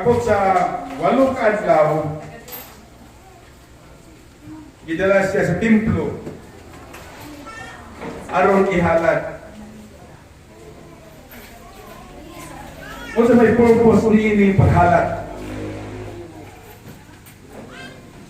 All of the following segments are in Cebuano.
Pag-abot sa 8 ka adlaw, gidala siya sa templo aron ihalad. Unsa may purpose niini paghalad?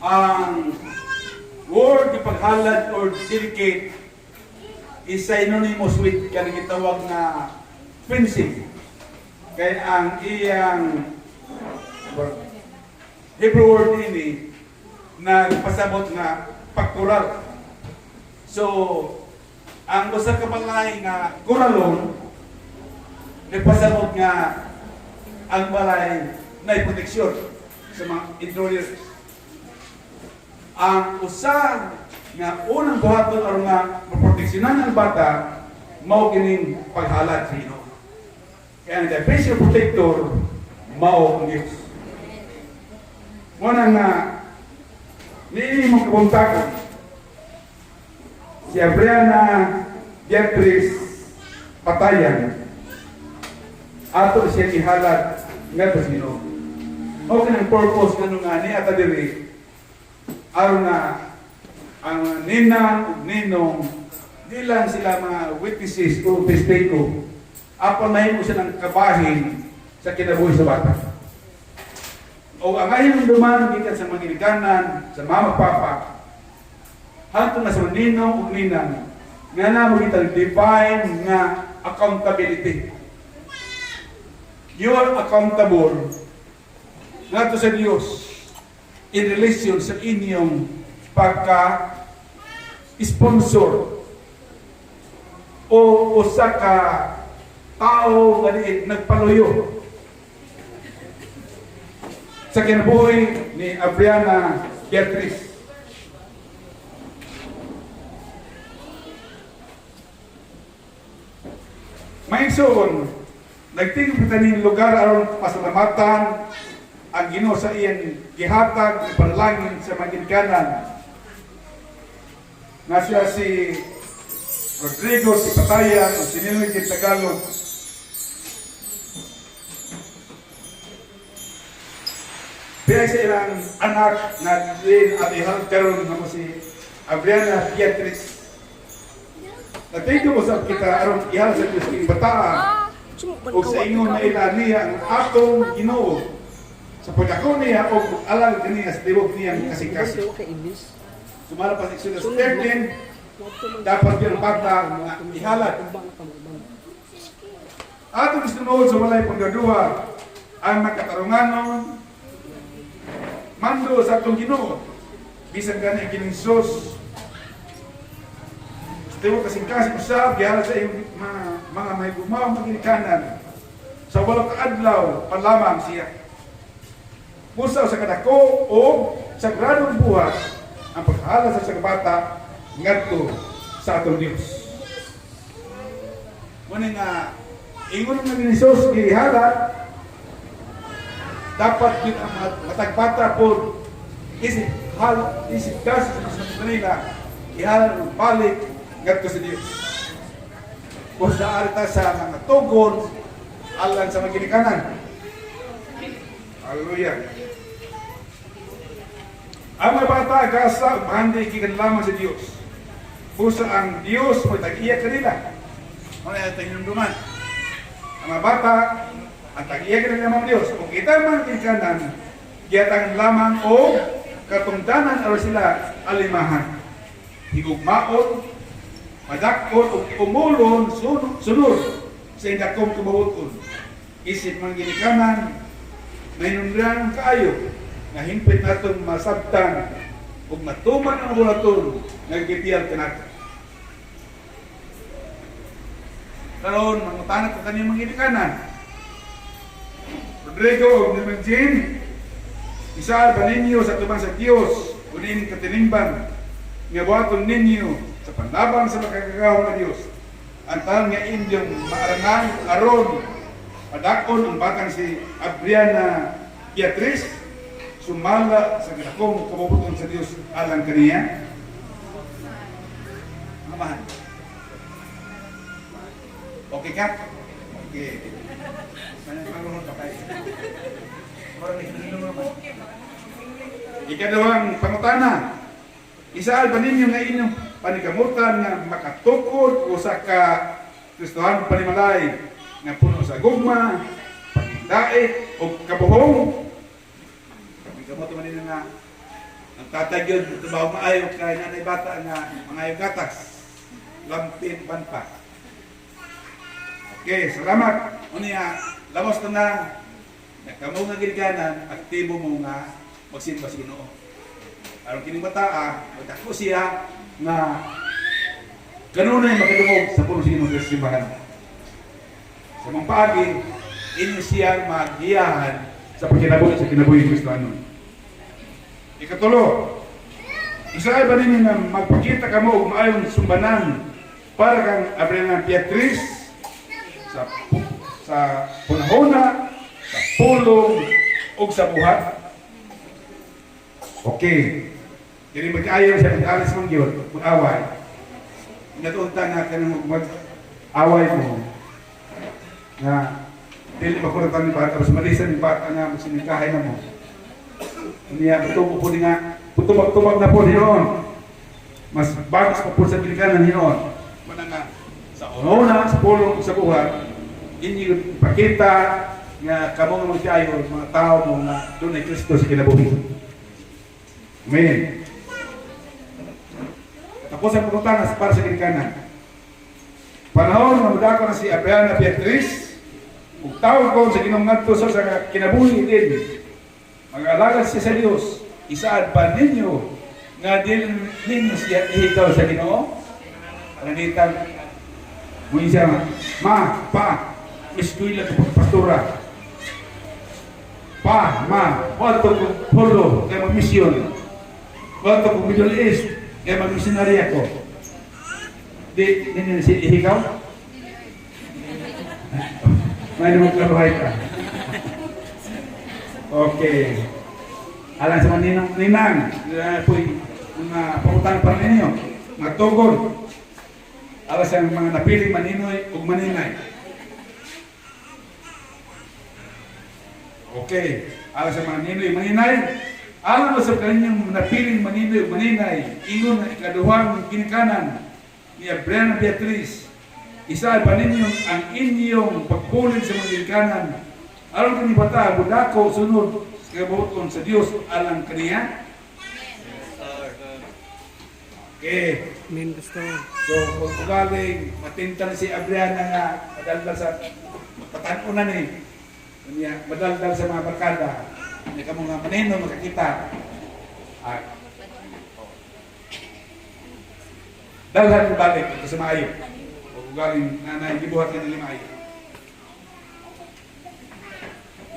Ang word nga paghalad or dedicate is synonymous with kanang gitawag nga fencing. Kay ang iyang Hebrew word ini nagpasabot nga pagkural. So, ang usa ka balay nga kuralon nagpasabot nga ang balay na proteksyon sa mga intruders. Ang usa nga unang buhaton aron nga maproteksyonan ang bata mao kining paghalad sa Ginoo. Kaya ang the best protector mao ang Diyos. Mao na nga niini mong kabuntagon si Adriana Beatrice Patayan, ato siya ihalad ngadto sa Ginoo. Mao kanang purpose ngano nga ni ata diri aron nga ang ninang ug ninong di lang sila mga witnesses o testigo apan mahimo sila ng kabahin sa kinabuhi sa bata. O ang ayon duman gikan sa mga ginikanan, sa mama, papa, hangtod na sa mga ninong ug ninang nga namo kitang divine nga accountability. You are accountable ngadto sa Dios in relation sa inyong pagka sponsor o usa ka tao nga diin nagpaluyo sa kinabuhi ni Adriana Beatrice. Maigsoon, nagtingog kita ning lugar aron pasalamatan ang Ginoo sa iyang gihatag nga panalangin sa mga ginikanan. Nga siya si Rodrigo, si Patayan, o si Ninoy Tagalog. Pila sa ilang anak na din at ihal karon nga mo si Adriana Beatrice. Nagtingog mo sa kita aron ihal sa Diyos king bataa o sa ingon na ila niya ang atong Ginoo sa pagdako niya o alang kaniya sa tibok niyang kasing-kasing. Sumala pa sa Exodus 13, dapat yung bata nga ihalad. Atong isunod sa walay pagdaduha ang makatarunganon mando sa atong Ginoo bisan gani ang Ginoong Hesus sa tibok kasing-kasing usab gihalad sa iyong mga may gumaw mga sa 8 ka adlaw pa lamang siya. Busa sa kadako o sagradong buhat ang paghalad sa sa bata ngadto sa atong Dios. Muna nga ingon nga ni Jesus gihalad, dapat gyud ang matag bata po isip hal isip kasi sa kanila ihalad og balik ngadto sa Dios. Kung sa arita sa mga tugon alang sa mga ginikanan. Hallelujah. Ang mga bata gasa ug mahandi gikan lamang sa Dios. Busa ang Dios mo tag-iya kanila. Mao na atong hinumduman. Ang mga bata ang tag-iya kanila mga Dios. Kung kita man ginikanan, gihatangan lamang o katungdanan aron sila alimahan. Higugmaon, madakon ug umulon sunod sa indakong kabuoton. Isip mga ginikanan, mahinungdan kaayo nga hingpit natong masabtan ug matuman ang bulaton nga gipiyal kanato. Karon mangutana ko kaniyang mga ginikanan. Rodrigo ug Ninang Jean, isa ba ninyo sa tubang sa Dios ug ining katilingban nga buhaton ninyo sa panlabang sa makagagahom nga Dios ang tanan nga inyong maarangan aron padakon ang batang si Adriana Beatrice sumala sa dakong kabubut-on sa Dios alang kaniya? Amahan. Okay ka? Okay. Manang pa kayo. Ikaduhang pangutana, isaad ba ninyo nga inyong panikamutan nga makatukod usa ka Kristohan panimalay nga puno sa gugma, pagindait o kabuhong? Panikamutan man ninyo nga ang tatay gyud trabaho maayo kay nanay bata nga mangayo gatas, lampin ban pa. Okay, salamat. Unya, lamos na na kamo nga ginikanan, aktibo mo nga magsimba sa Ginoo. Aron kining bataa, magdako siya nga kanunay makadungog sa pulong sa Ginoo sa simbahan. Sa mga paagi, inyo siyang magiyahan sa pagkinabuhi sa kinabuhi Kristiyano. Ikatulo, isaad ba ninyo nga magpakita kamo og maayong sumbanan para kang Abraham Beatriz sa punahona, sa pulong ug sa buhat? Okay. Dili magkaayo siya mag-alis man gyud, mag-away. Natuunta nga kanang mag-away mo nga dili makuratan ni bata, mas malisan ni bata nga magsinikahay na mo. Niya, tubo po ni nga, tubag-tubag na po hinon. Mas bagas pa po sa ginikanan hinon. Mana nga, sa una, sa pulong, sa buhat, inyo pakita nga kamo nga magtiayo, mga tao mo nga dunay Kristo sa kinabuhi. Amen. Tapos ang pangutana para sa ginikanan. Panahon nga modako na si Abriana Beatriz, ug tawag ko sa Ginoong ngadto sa kinabuhi din. Mag-alagad siya sa Dios. Isaad ba ninyo nga dili ninyo siya ihikaw sa Ginoo? Pananglitan, mo siya, "Ma, pa, eskwela ko pagpastora. Pa, ma, moadto ko Polo kay magmisyon. Moadto ko Middle East kay magmisyonary ako." Di ninyo siya ihikaw? May naman karuhay ka. Okay. Alang sa mga ninong, ninang, na po'y mga pangutana para ninyo, mga tugon. Alang sa mga napiling maninoy ug maninay. Okay. Alang sa mga ninoy maninay, alang sa kanyang napiling maninoy ug maninay, ingon na ikaduhang ginikanan ni Abriana Beatriz, isaad ba ninyo ang inyong pagpulid sa mga ginikanan aron kini bata budako sunod sa kabuoton sa Dios alang kaniya? Okay. Amen, Pastor. So, kung ugaling, matinta na si Abriana nga, madaldal sa, patan-unan eh. Kanya, madaldal sa mga barkada. Hindi ka mga manino, makakita. Ah. Dalhan mo balik ito sa maayo. Kung ugaling, nanay, gibuhat ka nila maayo.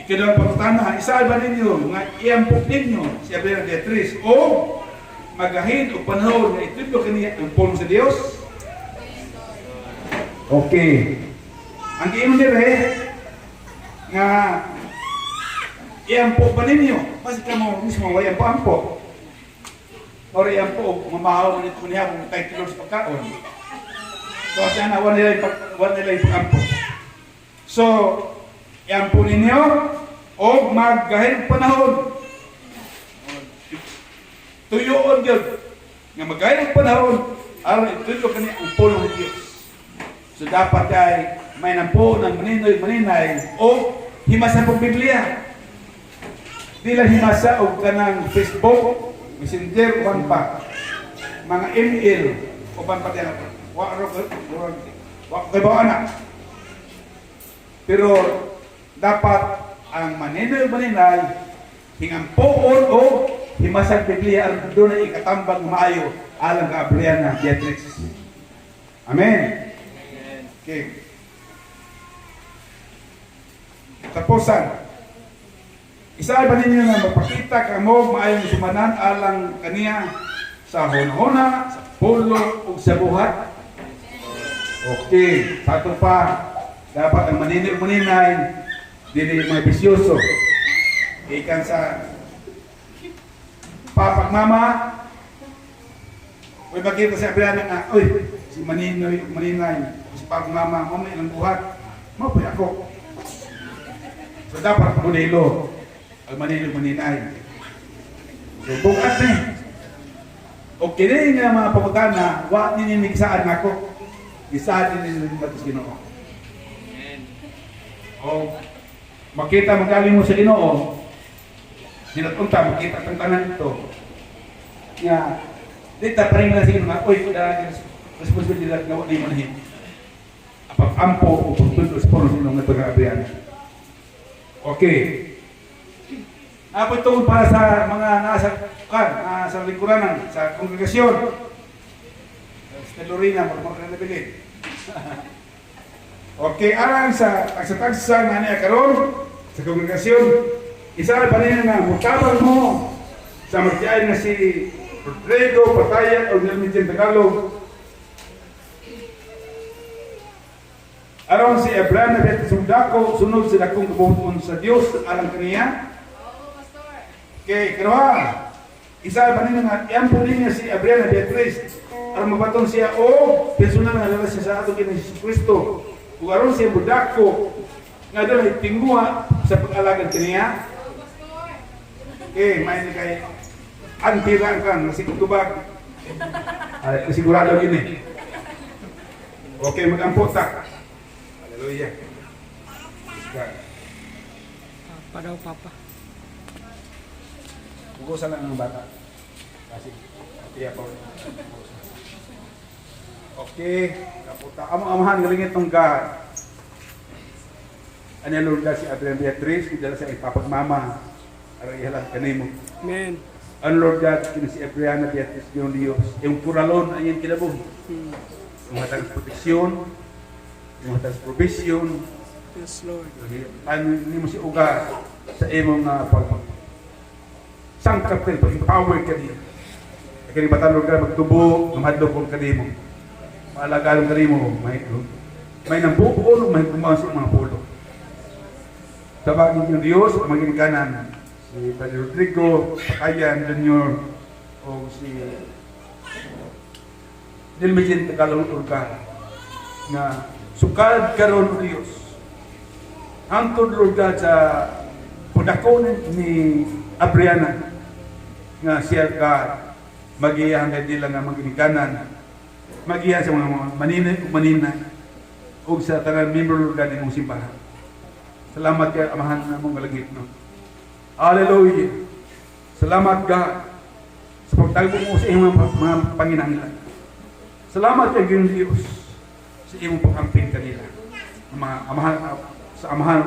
Ikadawang pangutana, isaad ba ninyo nga iampok ninyo si Abriana Beatriz o magahin o panahon nga itudlo kaniya ang pulong sa Dios? Okay. Ang giingon dire nga iampok ba ninyo? Basta ka mo mismo way ampo-ampo. Or iampok, mamahaw man ito niya kung tayo tulog sa pagkaon. So, siya na, wala nila ipag-ampo. So, iampo ninyo o maggahin panahon. Tuyoon gyud nga magayon ang panahon aron ituyo kani ang pulong ng Dios. So dapat ay may nampo ng maninoy maninay o himasa pong Biblia. Di lang himasa og kanang Facebook, Messenger, uban pa. Mga email, uban pa diyan. Wa ro wa kay ba anak. Pero dapat ang maninoy maninay hingampoon o himasag Biblia aron doon ay ikatambag maayo alang ka Abriana Beatrix. Amen. Okay. Tapusan. Isa ba ninyo nga magpakita kamo maayong sumanan alang kaniya sa hunahuna, sa pulong ug sa buhat? Okay, sa ato pa dapat ang maninil maninay dili mga bisyoso. Ikan sa papag mama, uy, makita sa Abriana nga, uy, si Maninoy, Maninay, si papag mama, mo may ilang buhat, mo pa ako. So dapat modelo. Ang maninay maninay. So, bukat ni. O kini nga mga pangutana, wa ni gisaad nako. Gisaad ni ni sa Ginoo. O makita magaling mo sa Ginoo, hinatunta makita kang tanan ito. Nga dita pa rin na sa Ginoo nga, oy, da responsibilidad nga wa ni mo nahin. Pag-ampo o pagtudlo sa puno sa Ginoo nga pag-aabrihan. Okay. Apo ito para sa mga nasa kan, nasa lingkuranan, sa kongregasyon. Sa Lorena, magmamaganda na bilin. Okay, alang sa tagsa-tagsa nga niya karon sa kongregasyon, isa pa niya nga mutabang mo sa magtiay nga si Rodrigo Pataya o Nilmidin Tagalog. Aron si Abraham na bet sundako sunod sa dakong kabuoton sa Dios alang kaniya. Okay, karuha. Isa pa niya nga iampo niya si Abraham na Beatriz aron mabaton siya o personal nga lalaki siya sa ato kini Hesus Kristo. Ug aron siya budako nga doon tinguha sa pag-alagad kaniya. Okay, may ni kay antira kan masig tubag. Ay, sigurado gini. Okay, magampo ta. Hallelujah. God. Papa daw, papa. Hugusan lang ang bata. Kasi, tiya pa. Okay, kaputa. Amo amahan galingit tong God. Ano Lord God si Adrian Beatriz, kidala sa ipapagmama. Aray ihalang kanimo. Amen. Ang Lord God, kini si Adriana Beatriz Ginoong Diyos. Yung kuralon ang iyang kinabuhi. Yung hatag proteksyon, yung hatag provision, Yes, Lord. Ano nimo si uga sa imong nga pag sangkap kay pag-empower ka niya. Kaya kini batan Lord God magtubo, mahadlok kong kanimo. Maalagaan kanimo, may nambuo may gumawa sa mga pulo. Sa bagay ng Diyos, ang maging kanan, si Brother Rodrigo, Pakayan Jr., o si Dilmijin Tagalog Urga, nga sukad karon o Diyos. Hangtod Lord God sa pudakon ni Abriana nga siya ka magiyahan kay dila nga maginikanan, magiyahan sa mga maninay ug maninay ug sa tanan member Lord God imong simbahan. Salamat kay Amahan namong langit no. Hallelujah. Salamat God sa pagtagpo mo sa imong mga panginahanglan. Salamat kay Ginoong Dios sa imong pag-amping kanila. Ang mga amahan sa amahan.